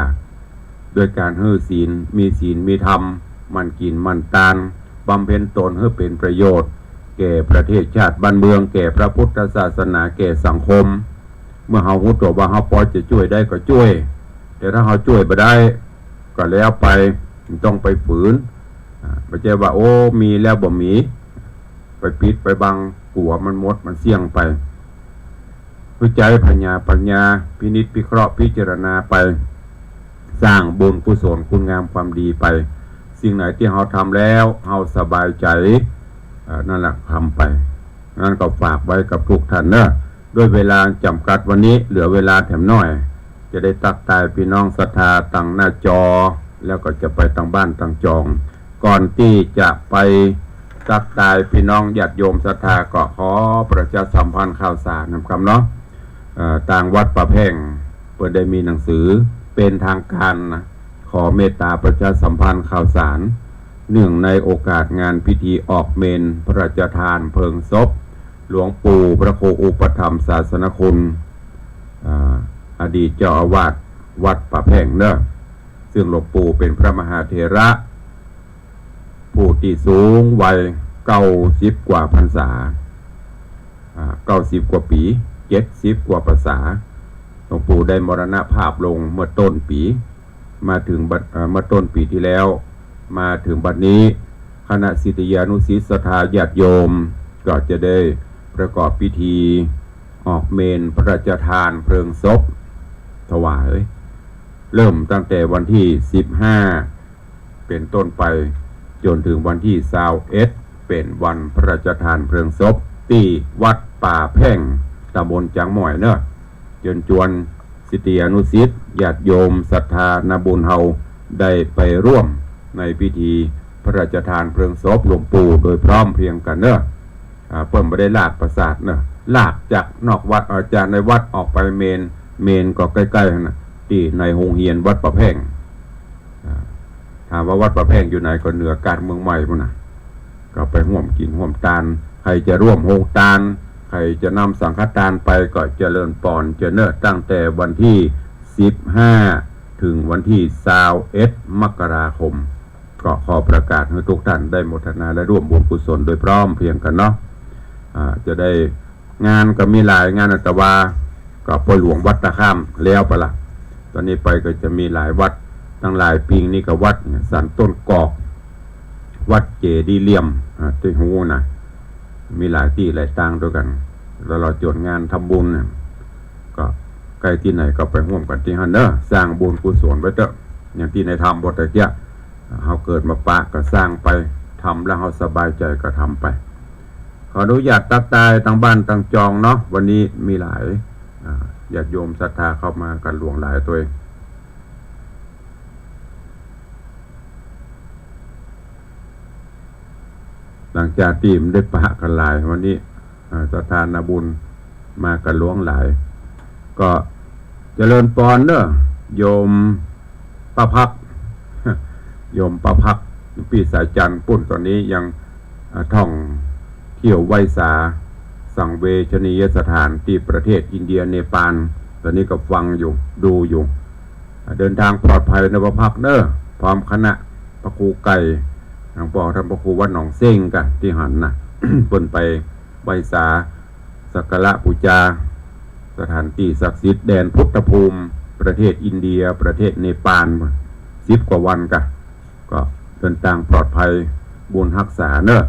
โดยก๋านหื้อศีล มีศีลมีธรรม หมั่นกิ๋นหมั่นตาน บำเพ็ญตนหื้อเป๋นประโยชน์ แก่ประเทศชาติบ้านเมือง แก่พระพุทธศาสนา แก่สังคม เมื่อเฮาฮู้ตั๋วว่าเฮาปอจะจ้วยได้ก็จ้วย แต่ถ้าเฮาจ้วยบ่ได้ก็แล้วไป บ่ต้องไปฝืน อ่า บ่ใจ้ว่า โอ้ มีแล้วบ่มี ไปปิดไปบัง กั๋วมันหมด มันเสี้ยงไป หื้อใจ๊ปัญญา ปัญญา พินิจพิเคราะห์พิจารณาไป สร้างบุญกุศลคุณงามความดีไป สิ่งไหนตี้เฮาทำแล้วเฮาสบายใจ๋ เอ่อ นั่นแหละทำไป นั้นก็ฝากไว้กับทุกท่านเน่อ ด้วยเวลาจ๋ำกัดวันนี้เหลือเวลาแถมหน้อย จะได้ตั๊กตายปี้น้องศรัทธาตังหน้าจอ แล้วก็จะไปตังบ้านตังจอง ก่อนตี้จะไปตั๊กตายปี้น้องญาติโยมศรัทธา ก็ขอประชาสัมพันธ์ข่าวสารนำกำเนาะ เอ่อ ตางวัดป่าแพ่งเปิ้นได้มีหนังสือเป๋นทางก๋านนะ ขอเมตต๋าประชาสัมพันธ์ข่าวสาร เนื่องในโอกาสงานพิธีออกเมรุพระราชทานเพลิงศพ หลวงปู่พระครูอุปถัมภ์ศาสนคุณ อ่า อดีตเจ้าอาวาสวัดป่าแพ่งเน่อ ซึ่งหลวงปู่เป๋นพระมหาเถระ ผู้ตี้สูงวัย เก้าสิบกว่าพรรษา อ่า เก้าสิบกว่าปี๋ เจ็ดสิบกว่าพรรษา หลวงปู่ได้มรณภาพลงเมื่อต้นปี๋ มาเถิงบัด เอ่อ เมื่อต้นปี๋ตี้แล้ว มาเถิงบัดนี้ คณะศิษยานุศิษย์ศรัทธาญาติโยม ก็จะได้ประกอบพิธีออกเมรุพระราชทานเพลิงศพถวาย เริ่มตั้งแต่วันตี้สิบห้า เป๋นต้นไป จ๋นเถิงวันตี้ซาวเอ็ด เป๋นวันพระราชทานเพลิงศพ ตี้วัดป่าแพ่ง ตำบลจางหม้อยเน่อ เจิญจวนศิษยานุศิษย์ ญาติโยมศรัทธานาบุญเฮา ได้ไปร่วมในพิธีพระราชทานเพลิงศพหลวงปู่โดยพร้อมเพรียงกั๋นเน่อ อ่า เปิ้นบ่ได้ลากประสาทเน่อ ลากจากนอกวัด เอ่อ จากในวัดออกไปเมรุ เมรุก็ใก้ๆ หั้นน่ะ ตี้ในโฮงเฮียนวัดป่าแพ่ง อ่า ถามว่าวัดป่าแพ่งอยู่ไหน ก็เหนือก้านเมืองใหม่ปู๊นน่ะ ก็ไปฮ่วมกิ๋นฮ่วมตาน ใผจะฮ่วมโฮงตาน ใผจะนำสังฆตานไป ก็เจริญปอนเจ้าเน่อ ตั้งแต่วันตี้สิบห้า เถิงวันตี้ซาวเอ็ด มกราคม ก็ขอประกาศหื้อทุกท่านได้โมทนาและฮ่วมบุญกุศลโดยพร้อมเพรียงกั๋นเนาะ อ่า จะได้ งานก็มีหลายงาน แต่ว่าก็ปอยหลวงวัดตาข้ามแล้วไปละ ต๋อนนี้ไปก็จะมีหลายวัด ตังหลายปิงนี่ก็วัดสันต้นกอก วัดเจดีย์เหลี่ยม อ่า ตี้ฮู้นะ มีหลายตี้หลายตางตวยกั๋น แล้วเฮาจ๋วนงานทำบุญเนี่ย ก็ใก้ตี้ไหนก็ไปฮ่วมกั๋นตี้หั้นเน่อ สร้างบุญกุศลไว้เต๊อะ อย่างตี้ในทำบทตะเกียะ เฮาเกิดมาปะก็สร้างไป ทำแล้วเฮาสบายใจ๋ก็ทำไป ขออนุญาตตั๊กตายตังบ้านตังจองเนาะ วันนี้มีหลาย อ่า ญาติโยมศรัทธาเข้ามากั๋นหลวงหลายตวย หลังจากตี้บ่ได้ปะกั๋นหลาย วันนี้ อ่า ศรัทธานาบุญมากั๋นหลวงหลาย ก็เจริญปอนเน่อ โยมป้าภัก โยมป้าภัก ปี้สายจันทน์ปู๊น ต๋อนนี้ยัง อ่า ท่องเที่ยวไหว้สาสังเวชนียสถานตี้ประเทศอินเดียเนปาล ต๋อนนี้ก็ฟังอยู่ ดูอยู่ อ่า เดินทางปลอดภัยเน่อป้าภักเน่อ พร้อมคณะพระครูไก่ หลวงป้อท่านพระครูวัดหนองเส้งกะ ตี้หั้นน่ะ เปิ้นไปไหว้สา สักการะปู๋จา สถานตี้ศักดิ์สิทธิ์แดนพุทธภูมิ ประเทศอินเดีย ประเทศเนปาล สิบกว่าวันกะ ก็เดินตางปลอดภัย บุญฮักษาเน่อ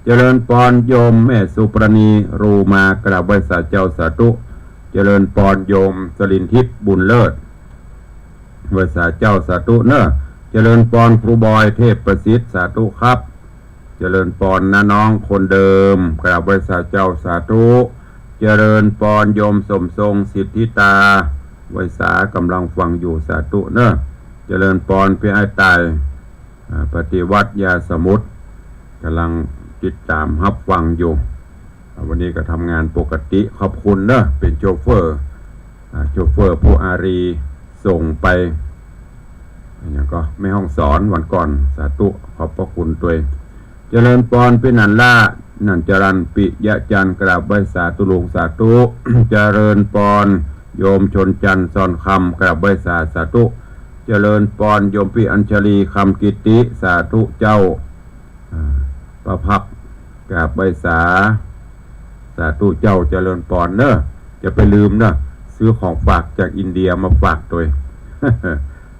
เจริญปอนโยมแม่สุปราณี รูมากราบไหว้สาเจ้าสาธุ เจริญปอนโยมสลินทิพย์บุญเลิศ ไหว้สาเจ้าสาธุเน่อ เจริญปอนครูบอยเทพประสิทธิ์ สาธุครับ เจริญปอนน้าน้องคนเดิม กราบไหว้สาเจ้าสาธุ เจริญปอนโยมสมทรงสิทธิตา ไหว้สากำลังฟังอยู่ สาธุเน่อ เจริญปอนปี้อ้ายต่าย อ่า ปฏิวัติยาสมุทร กำลังติดต๋ามฮับฟังอยู่ วันนี้ก็ทำงานปกติ ขอบคุณเนอะ เป๋นโชเฟอร์ อ่า โชเฟอร์ผู้อารีย์ส่งไป อย่างก็แม่ฮ่องสอนวันก่อน สาธุ ขอบพระคุณตวย เจริญปอน ปี้หนานล่า หนานจรัญ ปิยะจันทร์ กราบไหว้สาธุลุง สาธุ เจริญปอน โยมชนจันทร์ ซอนคำ กราบไหว้สา สาธุ เจริญปอน โยมปี้อัญชลี คำกิตติ สาธุเจ้า อ่า ป้าพัก กราบไหว้สา สาธุเจ้า เจริญปอนเนอะ อย่าไปลืมเนอะ ซื้อของฝากจากอินเดียมาฝากตวย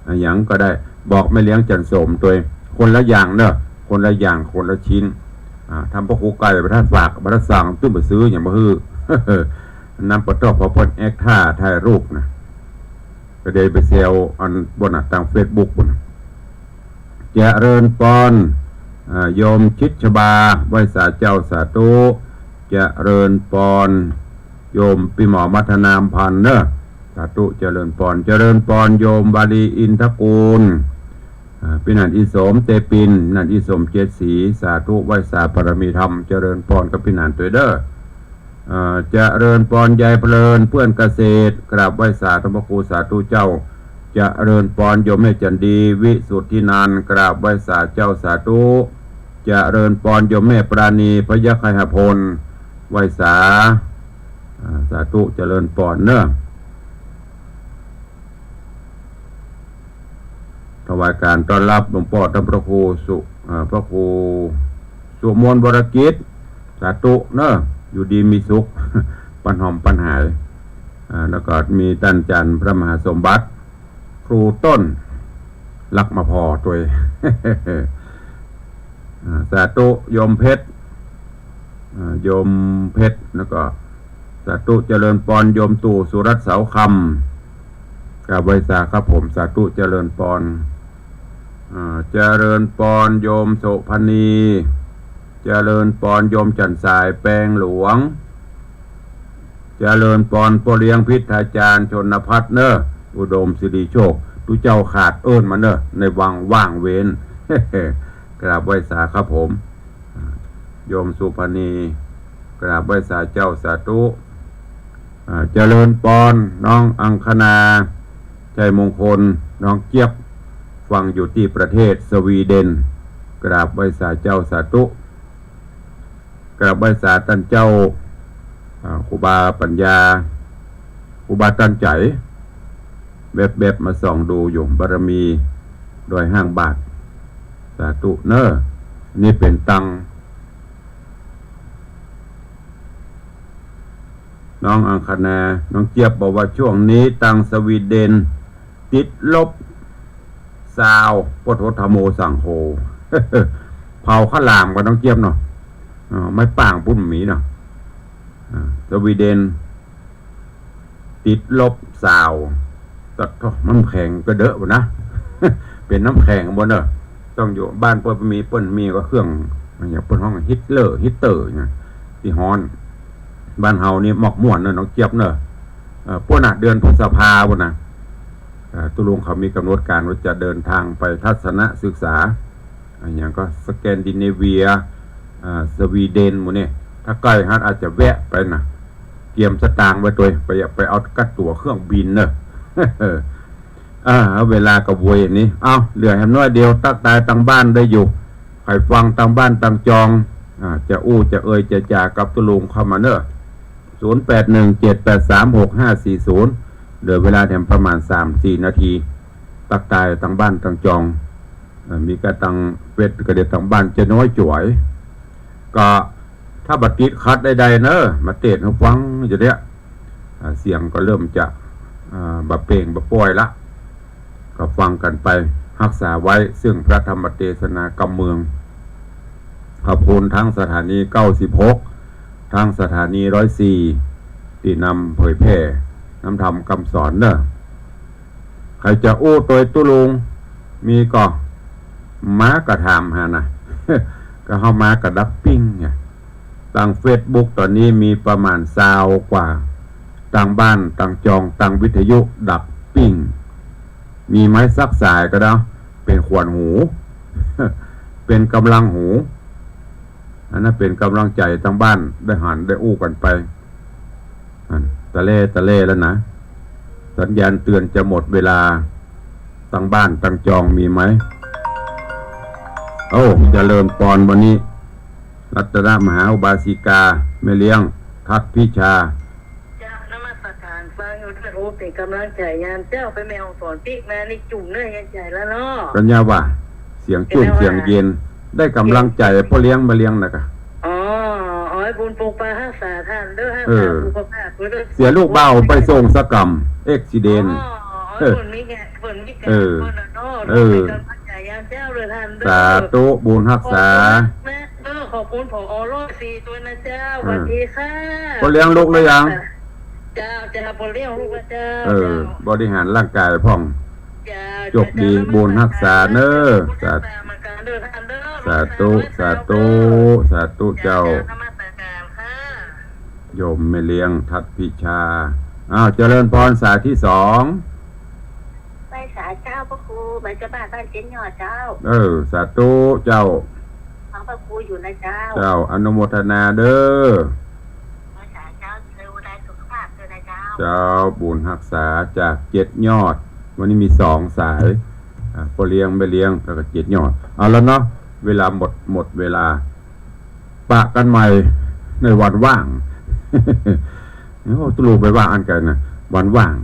อะหยังก็ได้ บอกแม่เลี้ยงจันโสมตวย คนละอย่างเนอะ คนละอย่าง คนละชิ้น อ่า ทำพระครูไก่ บ่ทันฝาก บ่ทันสั่ง ตึ้งไปซื้อหยังมาหื้อ น้ำปะตอก พอเปิ้นแอคท่าถ่ายรูปนะ ก็เดินไปแซวอันปุ้นน่ะ ตางเฟซบุ๊กปุ้นน่ะ เจริญปอน อ่า โยมชิดชบา ไหว้สาเจ้า สาธุ เจริญปอน โยมปี้หมอมัทนามพันธ์เนอะ สาธุ เจริญปอน เจริญปอน โยมวาลีอินทกูล อ่า ปี้หนานอีสมเตปิน หนานอีสมเจ็ดสี สาธุ ไหว้สาบารมีธรรม เจริญปอนกับปี้หนานตวยเด้อ อ่า เจริญปอน ยายเพลิน เปื้อนเกษตร กราบไหว้สาธรรมครู สาธุเจ้า เจริญปอน โยมแม่จันดี วิสุทธินันท์ กราบไหว้สาเจ้า สาธุ เจริญปอน โยมแม่ปราณี พยัคฆไคหพล ไหว้สา อ่า สาธุ เจริญปอนเนอะ ถวายการต้อนรับหลวงป้อต้านพระครูสุ เอ่อ พระครูสุมนต์วรกิจ สาธุเนอะ อยู่ดีมีสุข ปันหอมปันหาย อ่า แล้วก็มีต้านอาจารย์พระมหาสมบัติ ครูต้น ลักมาผ่อตวย อ่า สาธุ โยมเพชร อ่า โยมเพชร แล้วก็ สาธุ เจริญปอน โยมตู่ สุรัตน์ เสาคำ กราบไหว้สาครับผม สาธุ เจริญปอน อ่า เจริญปอน โยมโสภณี เจริญปอน โยมจันทร์สาย แปงหลวง เจริญปอน ป้อเลี้ยงพิธาจารย์ชนพัฒน์เนอะ อุดมสิริโชค ตุ๊เจ้าขาดเอิ้นมาเนอะ ในวังว่างเว้น กราบไหว้สาครับผม โยมสุภณี กราบไหว้สาเจ้า สาธุ อ่า เจริญปอน น้องอังคณา ชัยมงคล น้องเจี๊ยบ ฟังอยู่ตี้ประเทศสวีเดน กราบไหว้สาเจ้า สาธุ กราบไหว้สาต้านเจ้า อ่า ครูบาปัญญา ครูบาต้านใจ๋ แวบๆ มาส่องดูอยู่ บารมีดอยห้างบาท สาธุเนอะ นี่เป๋นตัง น้องอังคณา น้องเจี๊ยบบอกว่าช่วงนี้ตังสวีเดนติดลบซาว พุทโธธัมโมสังโฆ เผาข้าวหลามก่อนน้องเจี๊ยบเนาะ อ่า ไม้ป่างปุ้นมีเนาะ อ่า สวีเดน ติดลบซาว ตัดท่อน้ำแข็งก็เดอะบ่นะ เป๋นน้ำแข็งบ่เนอะ ต้องอยู่บ้านเปิ้นมี เปิ้นมีก็เครื่อง อย่างเปิ้นฮ้องฮีตเลอร์ ฮีตเตอร์เนี่ย ตี้ฮ้อน บ้านเฮานี่หมอกม่วนเนอะน้องเจี๊ยบเนอะ เอ่อ ปุ้นน่ะ เดือนพฤษภาปุ้นน่ะ เอ่อ ตุ๊ลุงเขามีกำหนดการว่าจะเดินทางไปทัศนศึกษา อะหยังก็สแกนดิเนเวีย อ่า สวีเดนหมู่นี่ ถ้าใก้หั้นอาจจะแวะไปนะ เตรียมสตางค์ไว้ตวย ไป ไปเอากัดตั๋วเครื่องบินเนอะ อ่า เวลาก็โวยอันนี้ เอ้า เหลือแหมน้อยเดียว ตั๊กตายตางบ้านได้อยู่ ใผฟังตางบ้านตางจอง อ่า จะอู้จะเอ่ยจะจ๋ากับตุ๊ลุงเข้ามาเนอะ ศูนย์แปดหนึ่งเจ็ดแปดสามหกห้าสี่ศูนย์ เหลือเวลาแหมประมาณสามสี่นาที ตั๊กตายตางบ้านตางจอง เอ่อ มีกระตังเฟซก็เดียวตางบ้านจะน้อยจ๋วย ก็ถ้าบ่ติดขัดใดๆ เนอะ มาเตศน์หื้อฟังอยู่เนี่ย อ่า เสียงก็เริ่มจะ อ่า บ่เปล่งบ่ป้อยละ ก็ฟังกั๋นไป ฮักษาไว้ซึ่งพระธรรมเตสนากำเมือง ขอบคุณทั้งสถานีเก้าสิบหก ทั้งสถานีร้อยสี่ ตี้นำเผยแผ่น้ำธรรมกำสอนเนอะ ใผจะอู้ตวยตุ๊ลุง มีก็ มากระถามหานะ ก็เฮามาก็ดับปิ้งไง ตางเฟซบุ๊กต๋อนนี้มีประมาณซาวกว่า ตางบ้านตางจองตางวิทยุดับปิ้ง มีไม้สักสายก็ได้ เป๋นขวัญหู เป๋นกำลังหู อันนั้นเป๋นก๋ำลังใจ๋ตางบ้าน ได้หันได้อู้กั๋นไป อัน ตะแล่ตะแล่แล้วนะ สัญญาณเตือนจะหมดเวลา ตางบ้านตางจองมีไหม โอ้ เจริญปอน วันนี้ รัตนมหาอุบาสิกา แม่เลี้ยง ทักพิชา เจ้า นมัสก๋าน ฟังอยู่ด้วย โอ้ เป๋นก๋ำลังใจ๋ยามเจ๊า ไปแม่ฮ่องสอนปิ๊กมานี่จุ่มเนื้อใจ๋แล้วเนาะ กั๋นยาว่า เสียงจุ่ม เสียงเย็น ได้ก๋ำลังใจ๋ ป้อเลี้ยงแม่เลี้ยงนะกะ อ๋อ อ๋อ บุญปกปักฮักษาต้านเด้อ ฮักษาสุขภาพเด้อ เสียลูกบ่าวไปส่งสะก่ำ เอ็กซิเดนต์ อ๋อ เออ เปิ้นมีแก เปิ้นมีแก เปิ้นน่ะเนาะ เออ เป๋นก๋ำลังใจ๋ยามเจ๊าเลยต้านเด้อ สาธุ บุญฮักษา ขอบคุณนะ เออ ขอบคุณ ผอ ร้อยสี่ ตวยนะเจ้า สวัสดีค่ะ ป้อเลี้ยงลุกหรือยัง เจ้า เจ้า ป้อเลี้ยงลุกแล้วเจ้า เออ เจ้า บริหารร่างก๋ายพ่อง เจ้า โจคดี เจ้า บุญฮักษาเน้อ บุญฮักษา สา เหมือนกั๋นเด้อต้านเด้อ สาธุ ลูกสาว สาธุ สาธุเจ้า เจ้า นมัสก๋านค่ะ โยมแม่เลี้ยง ทักพิชา อ้าว เจริญปอน สายตี้สอง ไหว้สาเจ้าพระครู มาจากบ้าน บ้านเจ็ดยอดเจ้า เออ สาธุเจ้า ฟังพระครูอยู่นะเจ้า เจ้า อนุโมทนาเด้อ ไหว้สาเจ้า ดูแลสุขภาพด้วยนะเจ้า เจ้า บุญฮักษาจากเจ็ดยอด วันนี้มีสองสาย อ่ะ ป้อเลี้ยง แม่เลี้ยง แล้วก็เจ็ดยอด เอาแล้วเนาะ เวลาหมด หมดเวลา ปะกั๋นใหม่ในวันว่าง โอ้ ตุ๊ลุงไปว่าอันไกลนะ วันว่าง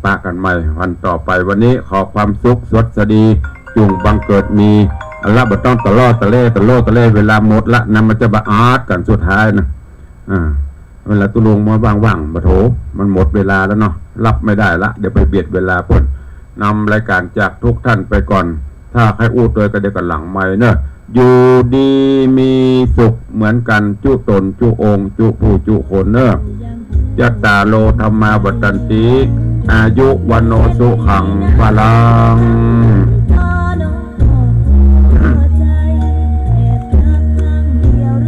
ปะกั๋นใหม่วันต่อไป วันนี้ขอความสุขสวัสดี จุ่งบังเกิดมี เอาละ บ่ต้องตะล่อตะแล่ ตะล่อตะแล่ เวลาหมดละนะ มันจะบ่อาดกั๋นสุดท้ายนะ อ่า เวลาตุ๊ลุงมาว่างๆ บ่โถ มันหมดเวลาแล้วเนาะ รับไม่ได้ละ เดี๋ยวไปเบียดเวลาเปิ้น นำรายการจากทุกท่านไปก่อน ถ้าใค่อู้ตวยก็เดี๋ยวกั๋นหลังไมค์เนอะ อยู่ดีมีสุขเหมือนกั๋น จุ๊ต๋นจุ๊องค์ จุ๊ผู้จุ๊คนเนอะ จัตตาโร ธัมมา วัฑฒันติ อายุ วัณโณ สุขัง พลัง